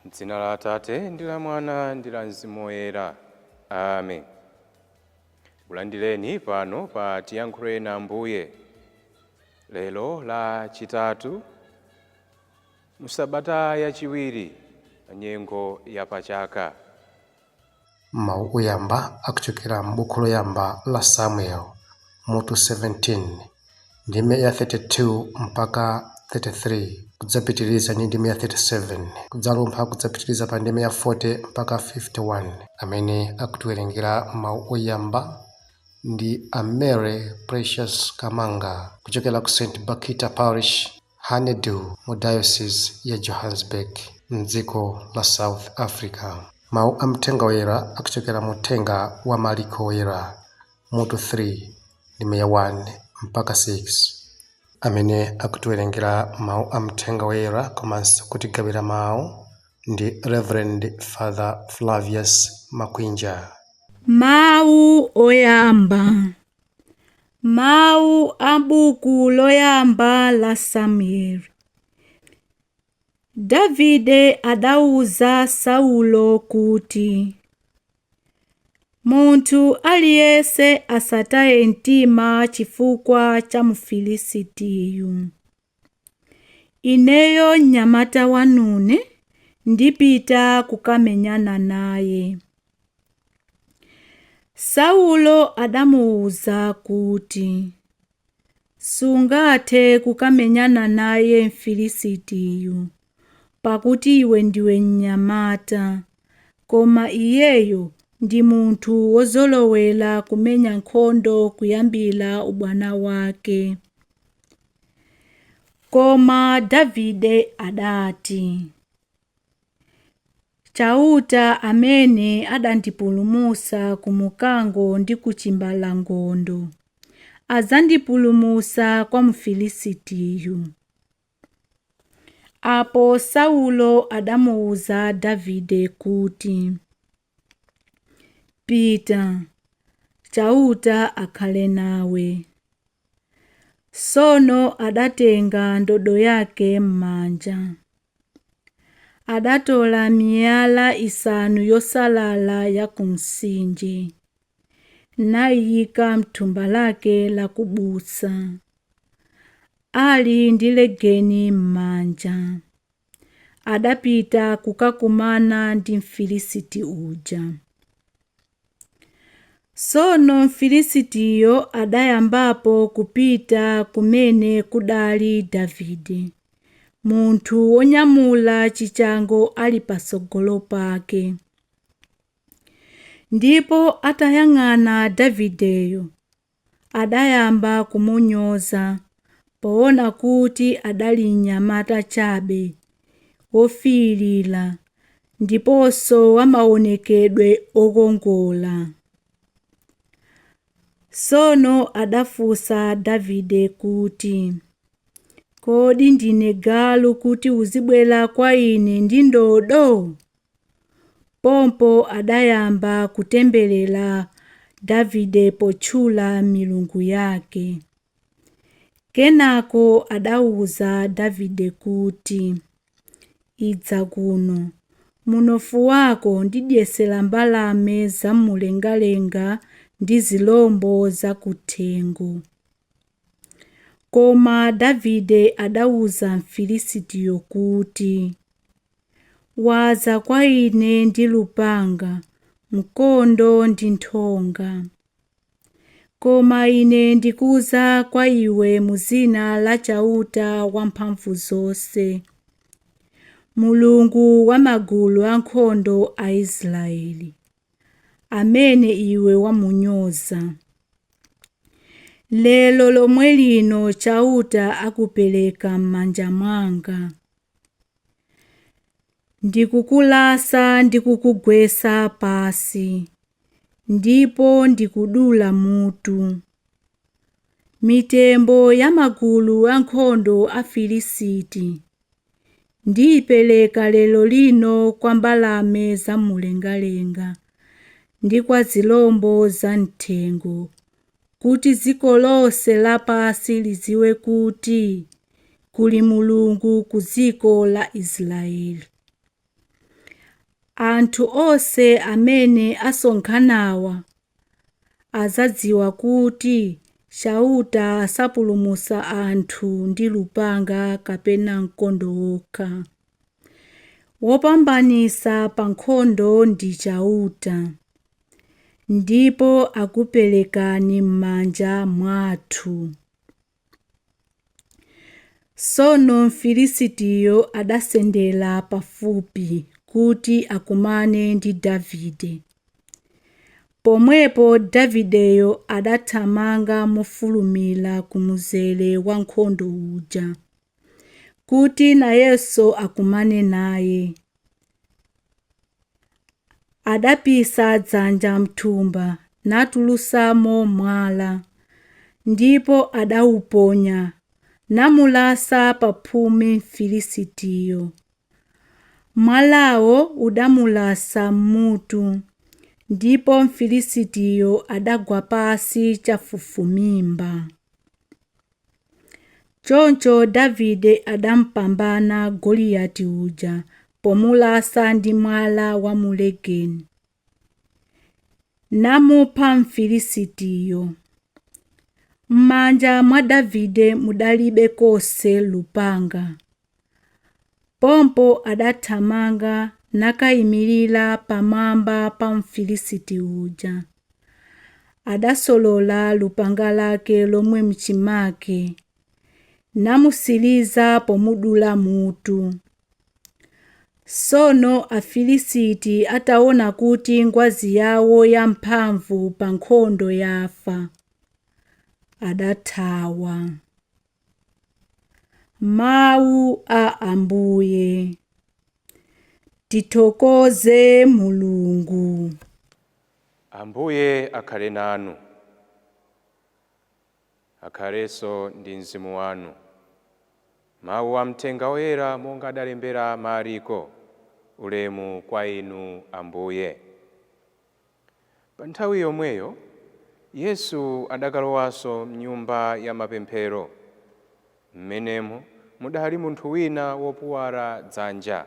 M'dzina la Atate ndi la Mwana ndi la Mzimu Woyera. Amen. Kulandireni pano pa Tiyankhuleni Ambuye lero la chitatu musabata yachiwiri pa nyengo ya pachaka. Mawu oyamba akuchokera m'buku loyamba la Samuel mutu 17 ndime ya 32 mpaka 33, kudzapitiriza ndi ndime ya 37, kudzalumpha kudzapitiriza pa ndime ya 40 mpaka 51. Amene akutiwerengera mawu oyamba ndi a Mary Precious Kamanga kuchokera ku St Bakhita Parish, Honeydew, mu Diocese ya Johannesburg, mdziko la South Africa. Mawu a Mthenga Woyera akuchokera mu Uthenga wa Mariko Woyera mutu 3 ndime ya 1 mpaka 6. Amene akutiwerengera mawu a Mthenga Woyera komanso kutigawira mawu ndi Reverend Father Flavius Makwinja. Mawu oyamba. Mawu a buku loyamba la Samueli. Davide adauza Saulo kuti, "Munthu aliyense asataye mtima chifukwa cha Mfilisitiyu. Ineyo mnyamata wanune ndipita kukamenyana naye." Saulo adamuwuza kuti, "Sungathe kukamenyana naye Mfilisitiyu, pakuti iwe ndiwe mnyamata, koma iyeyo ndi munthu wozolowera kumenya nkhondo kuyambira ubwana wake." Koma Davide adati, "Chauta amene adandipulumutsa ku mkango ndi ku chimbalangondo adzandipulumutsa kwa Mfilisitiyu." Apo Saulo adamuwuza Davide kuti, "Pita, Chauta akhale nawe." Tsono adatenga ndodo yake m'manja. Adatola miyala isanu yosalala ya ku mtsinje, nayiyika m'thumba lake la kubusa, ali ndi legeni m'manja. Adapita kukakumana ndi Mfilisiti uja. Tsono Mfilisitiyo adayambapo kupita kumene kudali Davide, munthu wonyamula chishango ali patsogolo pake. Ndipo atayang'ana Davideyo, adayamba kumunyoza, poona kuti adali mnyamata chabe, wofiirira, ndiponso wa maonekedwe okongola. Tsono adafunsa Davide kuti, "Kodi ndine galu kuti uzibwera kwa ine ndi ndodo?" Pompo adayamba kutemberera Davide potchula milungu yake. Kenako adawuza Davide kuti, "Idza kuno, munofu wako ndidyetsera mbalame zamumlengalenga ndi zirombo zakuthengo." Koma Davide adawuza Mfilisitiyo kuti, "Wadza kwa ine ndi lupanga, mkondo ndi nthonga. Koma ine ndikuza kwa iwe mu dzina la Chauta Wamphamvuzonse, Mulungu wa magulu ankhondo a Israeli, amene iwe wamunyoza. Lero lomwe lino Chauta akupereka m'manja mwanga. Ndikukulasa ndi kukugwetsa pansi, ndipo ndikudula mutu. Mitembo ya magulu ankhondo a Filisiti ndiyipereka lero lino kwa mbalame zamumlengalenga ndi kwa zirombo zam'thengo, kuti dziko lonse lapansi lidziwe kuti kuli Mulungu ku dziko la Israeli. Anthu onse amene asonkhanawa azadziwa kuti Chauta sapulumutsa anthu ndi lupanga kapena mkondo wokha. Wopambanitsa pa nkhondo ndi Chauta, ndipo akuperekani m'manja mwathu. Tsono Mfilisitiyo adasendera pafupi kuti akumane ndi Davide. Pomwepo Davideyo adathamanga mofulumira ku mzere wa nkhondo uja, kuti nayenso akumane naye. Adapisa dzanja m'thumba natulutsamo mwala, ndipo adawuponya namulasa paphumi Mfilisitiyo. Mwalawo udamulasa m'mutu, ndipo Mfilisitiyo adagwa pansi chafufumimba. Choncho Davide adampambana Goliati uja pomulasa ndi mwala wa mulegeni, namupha Mfilisitiyo. M'manja mwa Davide mudalibe konse lupanga. Pompo adathamanga nakayimirira pamwamba pa Mfilisiti uja. Adasolola lupanga lake lomwe m'chimake, namusiriza pomudula mutu. Tsono Afilisiti ataona kuti ngwazi yawo yamphamvu pa nkhondo yafa, adathawa. Mawu a Ambuye. Tithokoze Mulungu. Ambuye akhale nanu, akhalenso ndi mzimu wanu. Mawu a mthenga woyera monga adalembera Mariko. Ulemu kwa inu Ambuye. Pa nthawi yomweyo Yesu adakalowanso m'nyumba ya mapemphero. M'menemo mudali munthu wina wopuwala dzanja.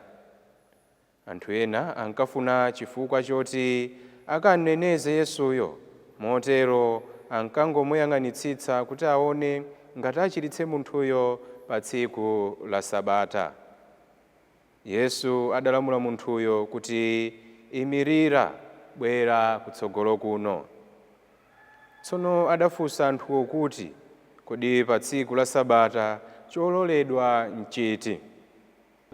Anthu ena ankafuna chifukwa choti akaneneze Yesuyo, motero ankangomuyang'anitsitsa kuti aone ngati achiritse munthuyo pa tsiku la Sabata. Yesu adalamula munthuyo kuti, imirira, bwera kutsogolo kuno. Tsono adafunsa anthuwo kuti, kodi pa tsiku la Sabata chololedwa nchiti?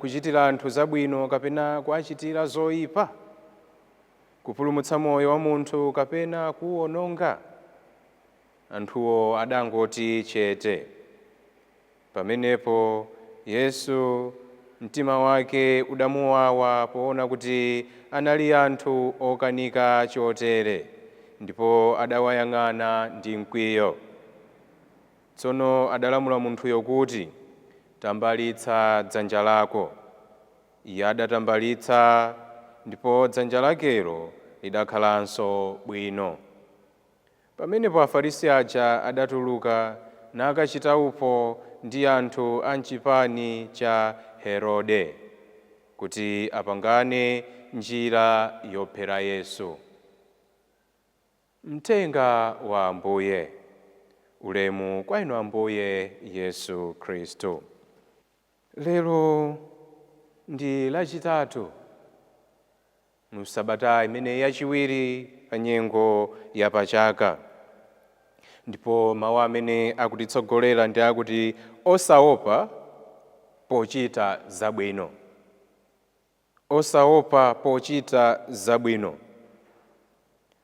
Kuchitira anthu zabwino kapena kuachitira zoyipa? Kupulumutsa moyo wa munthu kapena kuwononga? Anthuwo adangoti chete. Pamenepo Yesu mtima wake udamuwawa poona kuti anali anthu okanika chotere, ndipo adawayang'ana ndi mkwiyo. Tsono adalamula munthuyo kuti, tambalitsa dzanja lako. Iye adatambalitsa, ndipo dzanja lakelo lidakhalanso bwino. Pamenepo Afarisi aja adatuluka nakachita upo ndi anthu a mchipani cha Herode kuti apangane njira yophera Yesu. Mthenga wa Ambuye. Ulemu kwa inu Ambuye Yesu Khristu. Lero ndi lachitatu mu sabata imene yachiwiri pa nyengo ya pachaka, ndipo mawu amene akutitsogolera ndi akuti osaopa pochita zabwino. Osaopa pochita zabwino.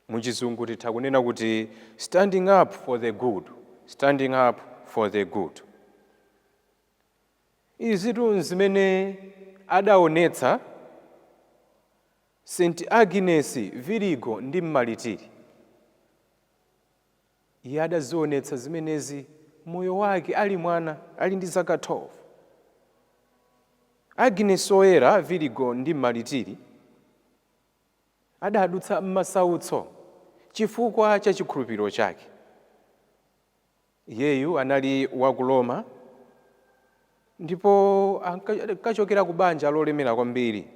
Muchizungu titha kunena kuti standing up for the good, standing up for the good. Izitu zimene adaonetsa St. Agnes Virigo ndi Mmalitiri. Iye adazionetsa zimenezi moyo wake ali mwana, ali ndi zaka 12. Agnes oyera Virigo ndi Mmalitiri adadutsa m'masautso chifukwa cha chikhulupiriro chake. Iyeyu anali wa ku Roma ndipo ankachokera ku banja lolemera kwambiri.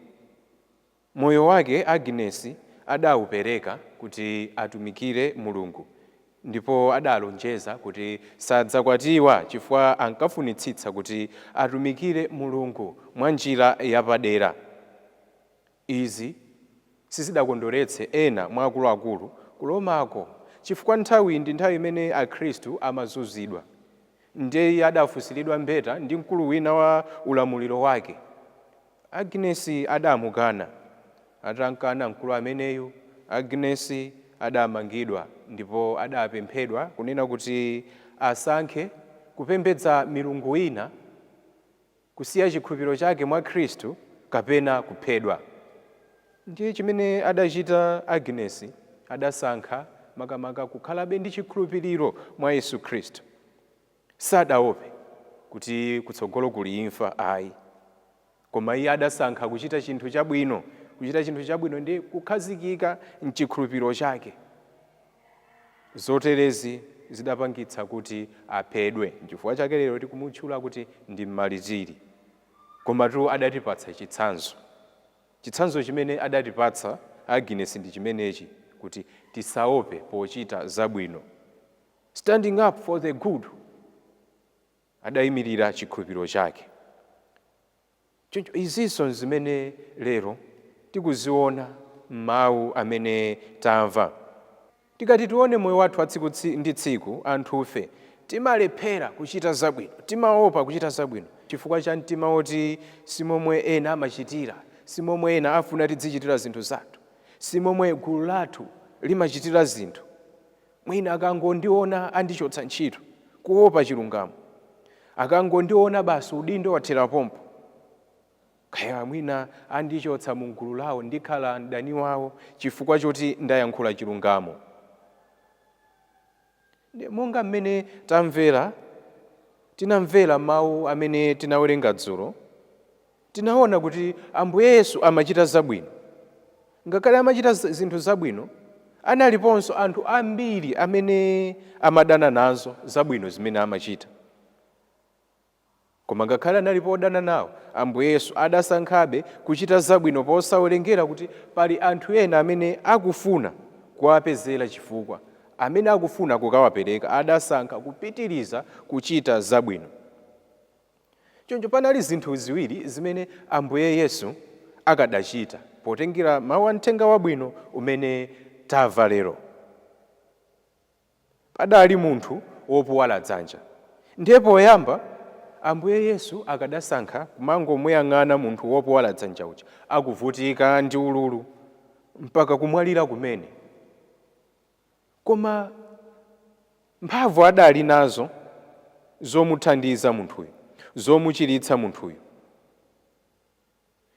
Moyo wake Agnes adawupereka kuti atumikire Mulungu, ndipo adalonjeza kuti sadzakwatiwa chifukwa ankafunitsitsa kuti atumikire Mulungu mwa njira yapadera. Izi sizidakondweretse ena mwa akuluakulu kulomako, chifukwa nthawi ndi nthawi imene akhristu amazunzidwa. Ndiye iye adafunsiridwa mbeta ndi mkulu wina wa ulamuliro wake. Agnes adamukana. Atamkana mkulu ameneyu, Agnes adamangidwa ndipo adapemphedwa kunena kuti asankhe kupembedza milungu ina, kusiya chikhulupiriro chake mwa Khristu, kapena kuphedwa. Ndiye chimene adachita Agnes, adasankha makamaka kukhalabe ndi chikhulupiriro mwa Yesu Khristu. Sadaope kuti kutsogolo kuli imfa ayi, koma iye adasankha kuchita chinthu chabwino. Kuchita chinthu chabwino ndi kukhazikika mchikhulupiriro chake. Zoterezi zidapangitsa kuti aphedwe, nchifukwa chake lero tikumutchula kuti ndi mmalitiri. Komatu adatipatsa chitsanzo. Chitsanzo chimene adatipatsa Agnes ndi chimenechi, kuti tisaope pochita zabwino, standing up for the good. Adayimirira chikhulupiriro chake. Choncho izinso zimene lero tikuziona m'mawu amene tamva. Tikati tione moyo wathu wa tsiku ndi tsiku, anthufe timalephera kuchita zabwino, timaopa kuchita zabwino chifukwa cha mtima woti simomwe ena amachitira, simomwe ena afuna tidzichitira zinthu zathu, simomwe gulu lathu limachitira zinthu, mwina akangondiona andichotsa ntchito, kuopa chilungamo, akangondiona basi udindo wathera pompo, kaya mwina andichotsa mu gulu lawo, ndikhala mdani wawo chifukwa choti ndayankhula chilungamo. Monga mmene tamvera, tinamvera mawu amene tinawerenga dzulo, tinaona kuti Ambuye Yesu amachita zabwino. Ngakhale amachita zinthu zabwino, analiponso anthu ambiri amene amadana nazo zabwino zimene amachita. Koma ngakhale analipo odana nawo, Ambuye Yesu adasankhabe kuchita zabwino posawerengera kuti pali anthu ena amene akufuna kuwapezera chifukwa, amene akufuna kukawapereka. Adasankha kupitiriza kuchita zabwino. Choncho panali zinthu ziwiri zimene Ambuye Yesu akadachita potengera mawu a mthenga wabwino umene tamva lero. Padali munthu wopuwala dzanja. Ndiye poyamba Ambuye Yesu akadasankha kumangomuyang'ana munthu wopuwala dzanja uja akuvutika ndi ululu mpaka kumwalira kumene. Koma mphamvu adali nazo zomuthandiza munthuyu, zomuchiritsa munthuyu.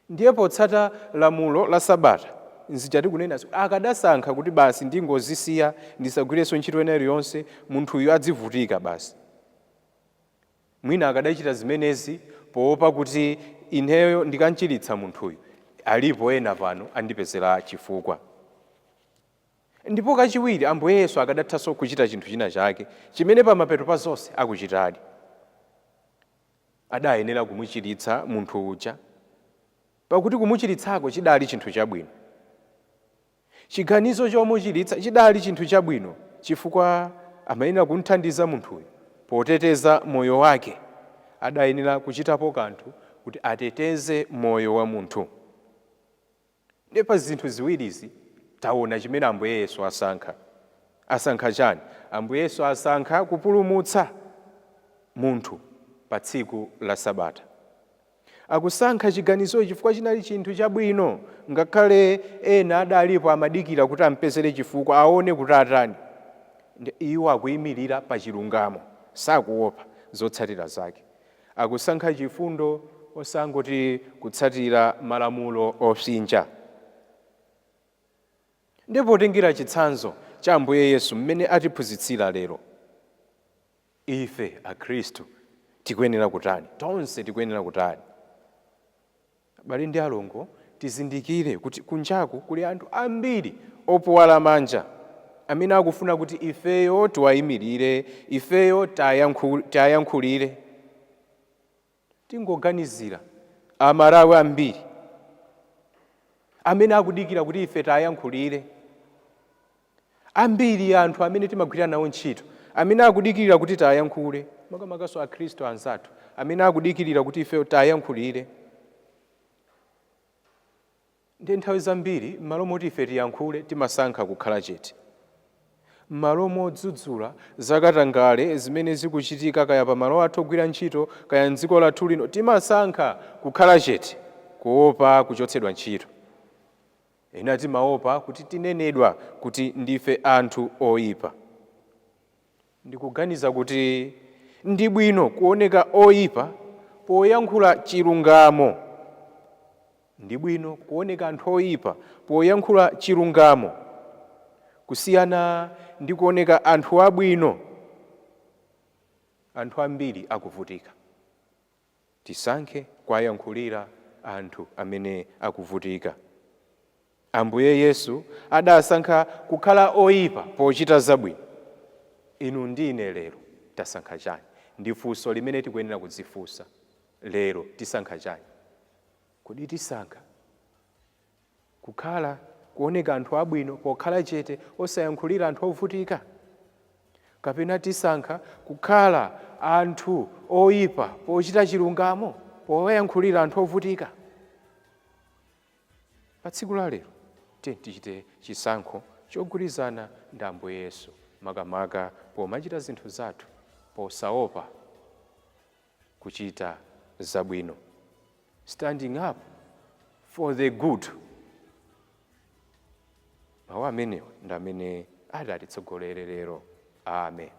Ndiye potsata lamulo la Sabata, nzija tikunenazo, akadasankha kuti basi ndingozisiya, ndisagwirenso ntchito ina iliyonse, munthuyu adzivutika basi. Mwina akadachita zimenezi poopa kuti ineyo ndikamchiritsa munthuyu, alipo ena pano andipezera chifukwa. Ndipo kachiwiri Ambuye Yesu akadathanso kuchita chinthu china chake chimene pamapeto pa zonse akuchitadi. Adayenera kumuchiritsa munthu uja, pakuti kumuchiritsako chidali chinthu chabwino. Chiganizo chomuchiritsa chidali chinthu chabwino chifukwa amayenera kumthandiza munthuyu poteteza moyo wake. Adayenera kuchitapo kanthu kuti ateteze moyo wa munthu. Ndiye pa zinthu ziwirizi taona chimene Ambuye Yesu asankha. Asankha chani? Ambuye Yesu asankha kupulumutsa munthu pa tsiku la Sabata. Akusankha chiganizochi chifukwa chinali chinthu chabwino, ngakhale ena adalipo amadikira kuti ampezere chifukwa, aone kuti atani. Ndiye iwo akuyimirira pa chilungamo, sakuopa zotsatira zake. Akusankha chifundo osangoti kutsatira malamulo opsinja. Ndiye potengera chitsanzo cha Ambuye Yesu mmene atiphunzitsira lero, ife akhristu tikuyenera kutani? Tonse tikuyenera kutani? Abale ndi alongo, tizindikire kuti kunjaku kuli anthu ambiri opuwala manja amene akufuna kuti ifeyo tiwayimirire, ifeyo tiwayankhulire. Tingoganizira Amalawi ambiri Amene akudikira kuti ife tayankhulire. Ambiri anthu amene timagwira nawo ntchito amene akudikirira kuti tayankhule, makamakaso Akhristu anzathu amene akudikirira kuti ife tayankhulire. Ndi nthawi zambiri, m'malo moti ife tiyankhule, timasankha kukhala chete. M'malo modzudzula zakatangale zimene zikuchitika kaya pamalo athu ogwira ntchito, kaya mdziko lathu lino, timasankha kukhala chete kuopa kuchotsedwa ntchito. Ena timaopa kuti tinenedwa kuti ndife anthu oyipa. Ndikuganiza kuti ndi bwino kuoneka oyipa poyankhula chilungamo, ndi bwino kuoneka anthu oyipa poyankhula chilungamo kusiyana ndi kuoneka anthu abwino anthu ambiri akuvutika. Tisankhe kuwayankhulira anthu amene akuvutika. Ambuye Yesu adasankha kukhala oyipa pochita zabwino. Inu ndi ine lero tasankha chani? Ndi funso limene tikuyenera kudzifunsa lero. Tisankha chani? Kodi tisankha kukhala kuoneka anthu abwino pokhala chete osayankhulira anthu ovutika, kapena tisankha kukhala anthu oyipa pochita chilungamo, powayankhulira anthu ovutika? Pa tsiku la lero, tiye tichite chisankho chogwirizana ndi Ambuye Yesu, makamaka pomachita zinthu zathu posaopa kuchita zabwino, standing up for the good. Mawu amenewa ndi amene ati atitsogolere lero. Amen.